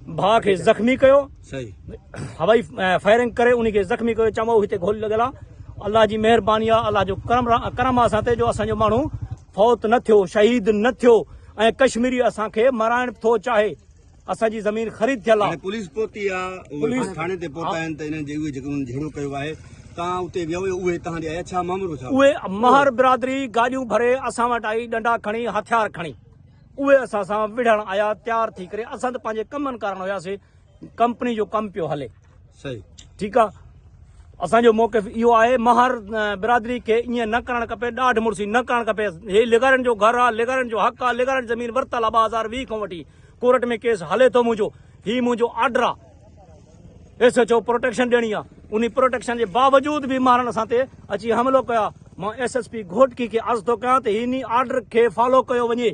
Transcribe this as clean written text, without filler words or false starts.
ڀاء کي زخمي ڪيو هوائي فائرنگ ڪري ان کي زخمي ڪيو چمو هتي گولي لڳل آ الله جي مهرباني آ الله جو ڪرم ڪرم آ اسان تي جو اسان جو ماڻهو فوت نه ٿيو شهيد نه ٿيو ۽ ڪشميري اسان کي مارائڻ ٿو چاهي اسان جي زمين خريد ٿيل آ پوليس پهتي آ پوليس ٿاڻي تي پهتا آهن ته انهن جي اهي جيڪي انهن جهيڙو ڪيو آهي تان اتي ويو اهي تان ڏي آيا ڇا مامرو ڇا اهي مهر برادري گاڏيون ڀري اسان وٽ آئي ڏنڊا کڻي هٿيار کڻي اهي اسان سان وڙهڻ آيا تيار ٿي ڪري اسان ته پنهنجي ڪمن ڪارڻ هياسي ڪمپني جو ڪم پيو هلي صحيح ٺيڪ آ اسان جو موقف اهو آهي مهر برادري کي ائين نه ڪرڻ کپي ڏاڍ مڙسي نه ڪرڻ کپي هي لغارين جو گهر آ لغارين جو حق آ لغارين زمين ورتل آ 2020 کان وٺي ڪورٽ ۾ ڪيس هلي ٿو منهنجو هي منهنجو آرڊر آ ايس ايڇ او پروٽيڪشن ڏيڻي آ انهي پروٽيڪشن جي باوجود به مهرن اسان تي اچي حملو ڪيو آ مان ايس ايس پي گهوٽڪي کي عرض ٿو ڪيان ته هني آرڊر کي فالو ڪيو وڃي.